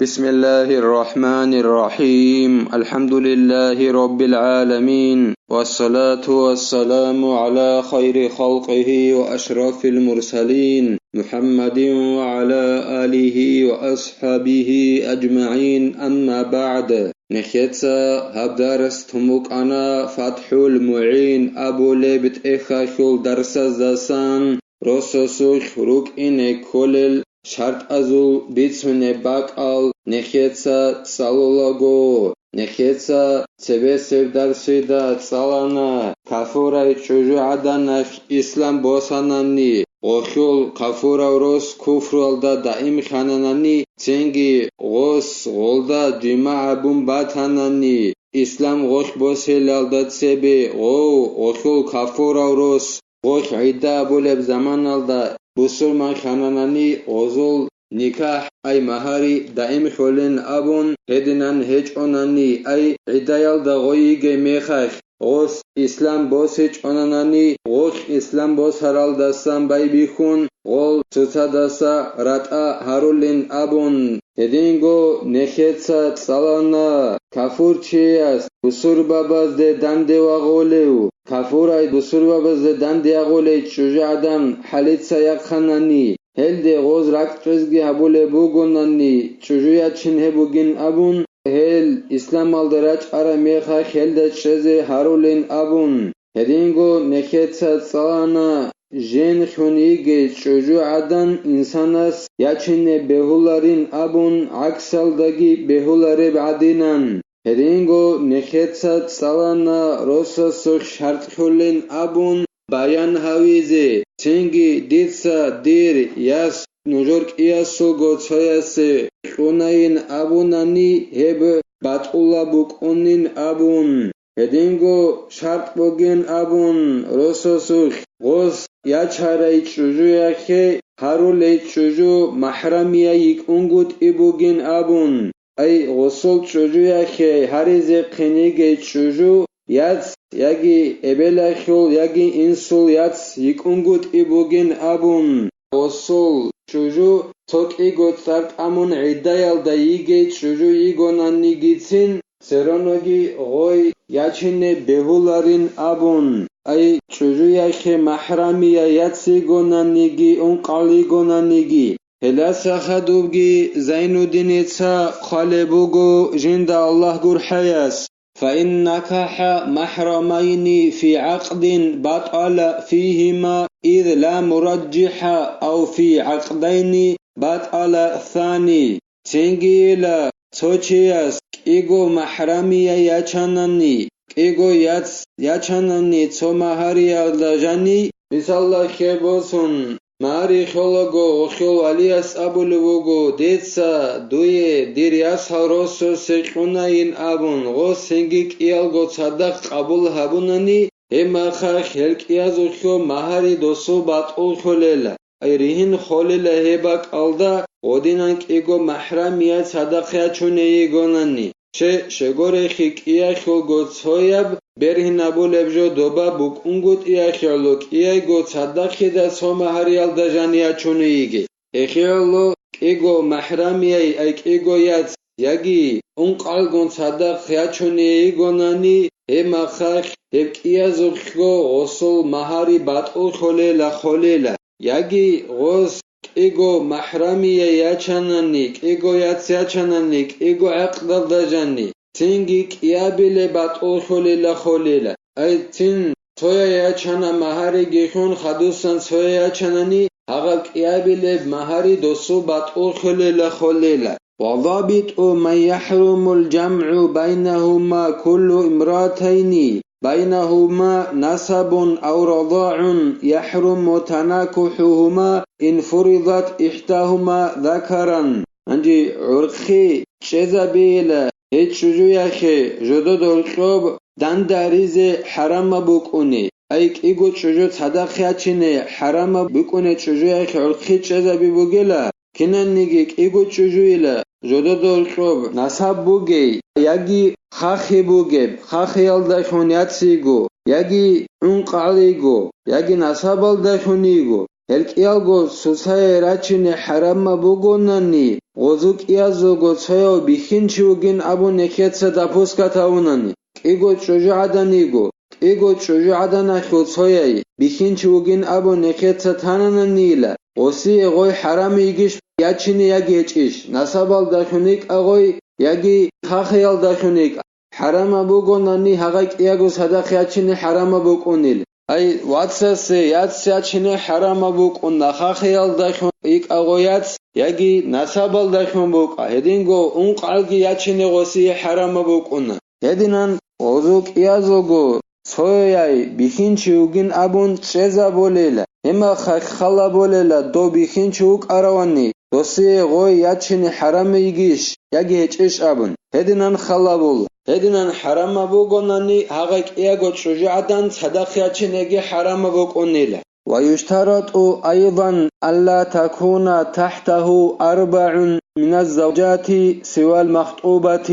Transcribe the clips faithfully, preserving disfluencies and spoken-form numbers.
بسم الله الرحمن الرحيم. الحمد لله رب العالمين. والصلاة والسلام على خير خلقه وأشرف المرسلين محمد وعلى آله وأصحابه أجمعين. أما بعد. Нехеца гьаб дарс тун букӀана ФатхӀул МугӀин абулеб тӀехьалъул дарсаздасан, росасулъ рукӀине кколел шартӀазул бицунеб бакӀал нехеца цӀалулаго. Нехеца цебесеб дарсида цӀалана, кафурай чӀужугӀаданалъ ислам босанани, гъолъул кафурав рос куфруялда даимлъананани, цинги гъос гъолда жимагӀ гьабун батанани, ислам гъолъ босилалда цебе гъов, гъолъул кафурав рос, гъолъ гӀидда абулеб заманалда бусурманлъананани, гъозул никахӀ, ай магьари даимлъулин абун гьединан гьечӀонани, ай гӀиддаялда гъой йигей мехалъ, гъос ислам босичӀонанани, гъолъ ислам босаралдасан байбихьун, гъол цоцадаса ратӀа гьарулин абун. Гьединго нехеца цӀалана, кафурчияс бусурбабазде данде вагъулев, кафурай бусурбабазде данде агъулей чӀужугӀадан хӀалица яхъанани, гьелде гъоз ракӀчӀезги гьабулеб бугонани, чӀужу ячин гьеб бугин абун, гьел исламалда рачӀараб мехалъ гьелда чӀезе гьарулин абун. Гьединго нехеца цӀалана, женлъун йигей чӀужугӀадан инсанас ячине бегьуларин абун, гӀаксалдаги бегьулареб гӀадинан. Гьединго нехеца цӀалана росасулъ шартӀлъулин абун баян гьавизе, цинги дица дир яс нужер кӀиясулго цоясе кьунайин абунани, гьеб батӀулаб букӀунин абун. Гьединго шартӀ бугин абун росасулъ гъос ячарай чӀужуялъе гьарулей чӀужу махӀрамияй йикӀунгутӀи бугин абун, ай гъосул чӀужуялъе гьаризе хъинигей чӀужу яц, яги эбелалъул, яги инсул яц йикӀунгутӀи бугин абун, гъосул чӀужу цо кӀиго цӀар тӀамун гӀиддаялда йигей чӀужу йигонанигицин, цероноги гъой ячине бегьуларин абун, ай чӀужуялъе махӀрамияй яц йигонаниги, ункъал йигонаниги. Гьелдаса хадубги Зайнуддиница хъвалеб буго жинда Аллагь гурхӀаяс: فإن نكح محرمين في عقد بطل فيهما إذ لا مرجح أو في عقدين بطل الثاني. Цинги йила, цо чияс кӀиго махӀрамияй ячанани, кӀиго яц ячанани цо магьариялда жани, мисалда, хеб босун, Мари хьолаго гъохьол валияс абулев вуго: «Дица дуе дир ясал росасе кьунайин», – абун, гъос цинги кӀиялго цадахъ къабул гьабунани, гьеб махалъ гьел кӀиязулъго магьари досул батӀуллъулела. Ай ригьин холела гьеб бакӀалда, гъодинан кӀиго махӀрамияй цадахъ ячуней йигонани. Че, щегорехи кӀиялъулго цояб бергьинабулеб жо доба букӀунгутӀиялъе гӀоло кӀияйго цадахъида цо магьариялда жани ячуней йиги. Гьехие гӀоло кӀиго махӀрамияй, ай кӀиго яц, яги ункъалгун цадахъ ячуней йигонани, гьеб махалъ гьеб кӀиязулъго гъосул магьари батӀуллъулела холела. Яги гъос кӀиго махӀрамияй ячанани, кӀиго яц ячанани, кӀиго гӀакъдалда жани, цинги кӀиабилеб батӀуллъулела холела. Ай цин цояй ячана магьариги хьун, хадусан цояй ячанани, гьагъаб кӀиабилеб магьари досул батӀуллъулела холела. وضابط من يحرم الجمع بينهما كل امرأتين بينهما نسب أو رضاع يحرم تناكحهما إن فرضت إحداهما ذكرا. Гьанже гӀурхъи чӀезабейила гьей чӀужуялъе жододолкьоб дандаризе хӀарамаб букӀуни, ай кӀиго чӀужу цадахъ ячине хӀарамаб букӀуне чӀужуялъе гӀурхъи чӀезаби бугела, кинаниги кӀиго чӀужуйила жододолкьоб насаб бугей, яги хахи бугеб, хахиялдалъун яциго, яги ункъалиго, яги насабалдалъун йиго. Гьел кӀиялго цоцайе рачине хӀарамаб бугонани, гъозу кӀиязулго цояв бихьинчи вугин абун нехеца допускат гьавунани, кӀиго чӀужугӀадан йиго, кӀиго чӀужугӀаданалъул цояй бихьинчи вугин абун нехеца танананийила, гъосие гъой хӀарам йигищ ячине яги гьечӀищ, насабалдалъун йикӀа гъой яги хахиялдалъун йикӀа. ХӀарамаб бугонани гьагъай кӀиягу цадахъ ячине хӀарамаб букӀунил. Ай, вацасе яц ячине хӀарамаб букӀуна, хахиялдалъун йикӀа гъой яц, яги насабалдалъун букӀа, гьединго ункъгӀалги ячине гъосие хӀарамаб букӀуна. Гьединан гъозу кӀиязулго цояй бихьинчи вугин абун чӀезабулел, гьемахъ халабулела дов бихьинчи вукӀаравани, досие гъой ячине хӀарам йигищ яги гьечӀищ абун, гьединан халабула. Гьединан хӀарамаб бугонани гьагъай кӀиягу чӀужугӀадан цадахъ ячинеги хӀарамаб букӀунила. ويشترط أيضا ألا تكون تحته أربع من الزوجات سوى المخطوبة.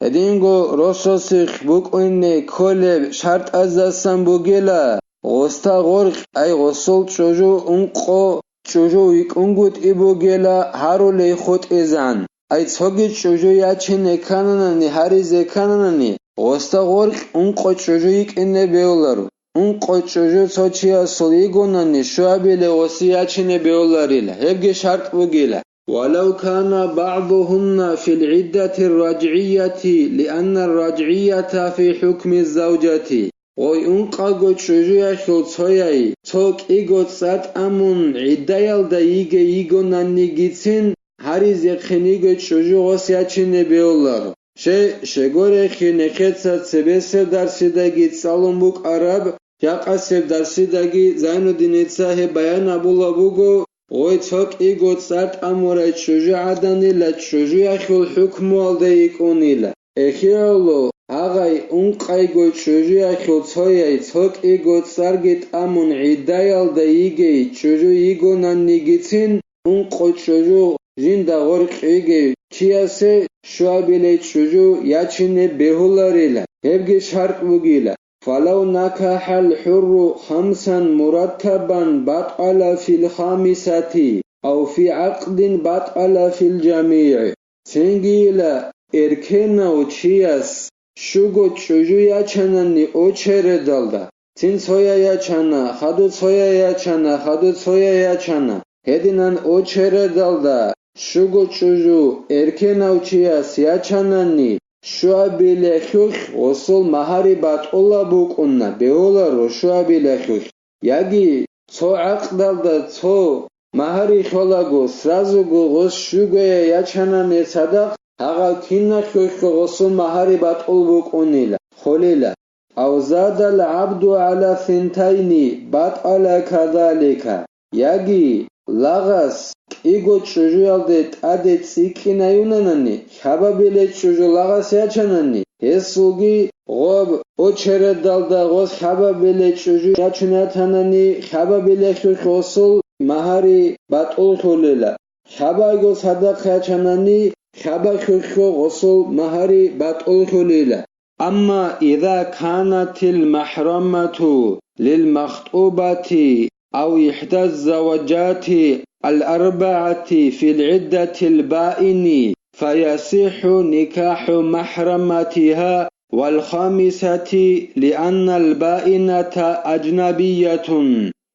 Гьединго росасихъ букӀине кколеб шартӀаздасан бугела, гъоста гъоркь, ай гъосул чӀужу ункъо чӀужу йикӀунгутӀи бугела гьарулей хутӀизан. Ай цоги чӀужу ячине ккананани, гьаризе ккананани, гъоста гъоркь ункъо чӀужу йикӀине бегьуларо. Ункъо чӀужу цо чиясул йигонани, щуабиле гъоси ячине бегьуларила, гьебги шартӀ бугила. ولو كان بعضهن في العدة الرجعية، لأن الرجعية في حكم الزوجة. Гъой ункъаго чӀужуялъул цояй цо кӀиго цӀар тӀамун гӀиддаялда йиге йигонаннигицин, гьаризехъин йиго чӀужу гъос ячине бегьуларо. Щай, щегорехъи нехеца цебесеб дарсидаги цӀалун букӀараб, жакъасеб дарсидаги Зайнуддиница гьеб баян абулаб буго, гъой цо кӀиго цӀар тӀамурай чӀужугӀаданила чӀужуялъул хӀукмуялда йикӀунила. Эхиялъул гьагъай ункъайго чӀужуялъул цояй цо кӀиго цӀарги тӀамун гӀиддаялда йигей чӀужу йигонаннигицин, ункъо чӀужу жинда гъоркь йигей чиясе щуабилей чӀужу ячине бегьуларила, гьебги шартӀ бугила. فلو نكح الحر خمسا مرتبا بطل في الخامسة أو في عقد بطل في الجميع. Цинги ила, эркенав чияс щуго чӀужу ячанани очередалда, цин цоя ячана, хадур цоя ячана, хадур цоя ячана. Гьединан очередалда щуго чӀужу эркенав чияс ячанани, щуабилехъухъ гъосул магьари батӀулаб букӀуна, бегьуларо щуабилехъухъ. Яги цо гӀакъдалда цо магьари холаго, сразуго гъос щугоя ячанани цадахъ, гьагъав кинахъухъ гъосул магьари батӀул букӀунила, холила. أو زاد العبد على ثنتين بطل كذلك. Яги лагъас кӀиго чӀужуялде тӀаде цӀикӀкӀинаюнанани, хабабилей чӀужу лагъас ячанани, гьесулги гъоб очередалда гъос хабабилей чӀужу ячун ятанани, хабабилехъухъ гъосул магьари батӀуллъулила. Хабайго цадахъ ячанани, хабахъухъ гъосул магьари батӀуллъулила. أما إذا كانت المحرمة للمخطوبة أو إحدى الزوجات الأربعة في العدة البائن، فيصح نكاح محرمتها والخامسة، لأن البائنة أجنبية.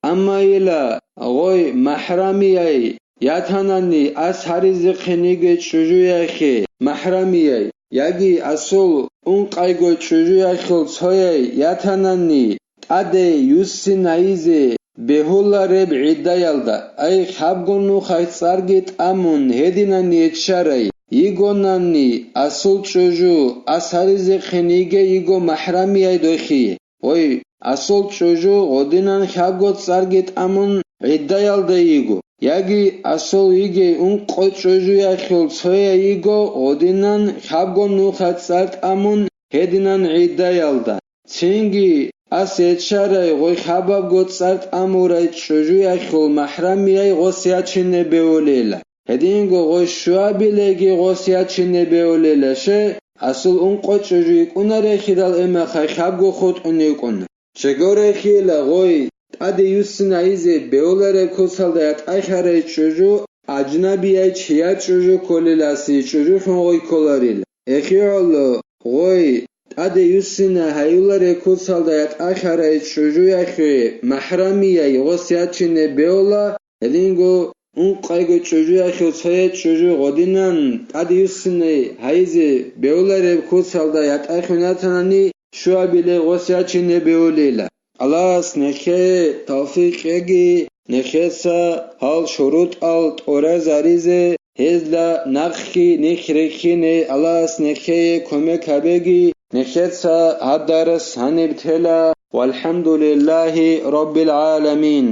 Амма ила гъой махӀрамияй ятанани, ас гьаризехъин йигей чӀужуяхъе махӀрамияй, яги асул ункъайго чӀужуялъул цояй ятанани, тӀаде юссинайзе бегьулареб гӀиддаялда, ай хабго нухалъ цӀарги тӀамун гьединан йиччарай, йигонанни асул чӀужу, ас гьаризехъин йигей йиго махӀрамияй дохи. Гъой, асул чӀужу гъодинан хабго цӀарги тӀамун гӀиддаялда йиго, яги асул йигей ункъо чӀужуялъул цояй йиго гъодинан хабго нухалъ цӀар тӀамун гьединан гӀиддаялда. Цинги ас йиччарай гъой хабабго цӀар тӀамурай чӀужуялъул махӀрамияй гъос ячине бегьулила. Гьединго гъой щуабилейги гъос ячине бегьулила, щай, асул ункъо чӀужу йикӀунарехидал, эмахъай хабго хутӀун йикӀун. Щегорехила гъой тӀаде юссин гьайизе бевлареб куцалда ятӀахьарай чӀужу, аджнабияй чияр чӀужу кколеласе чӀужулъун гъой кколарила. Эхиялъул гъой, тӀаде юссина гьаюлареб куцалда ятӀахьарай чӀужуялъе махӀрамияй гъос ячине бевла, гьединго ункъайго чӀужуялъе цояй чӀужу гъодинан тӀаде юссине гьайизе бевлареб куцалда ятӀахьун ятанани, щуабилеб гъос ячине бевлила. Аллагьас нехее тавфикъ кьеги, нехеца гьал шурутӀал тӀуразаризе, гьезда нахъги нихь рихьине Аллагьас нехее кумек гьабеги, нехеца гьаб дарас гьаниб тела. ВалхӀамдулиллагьи раббил гӀаламин.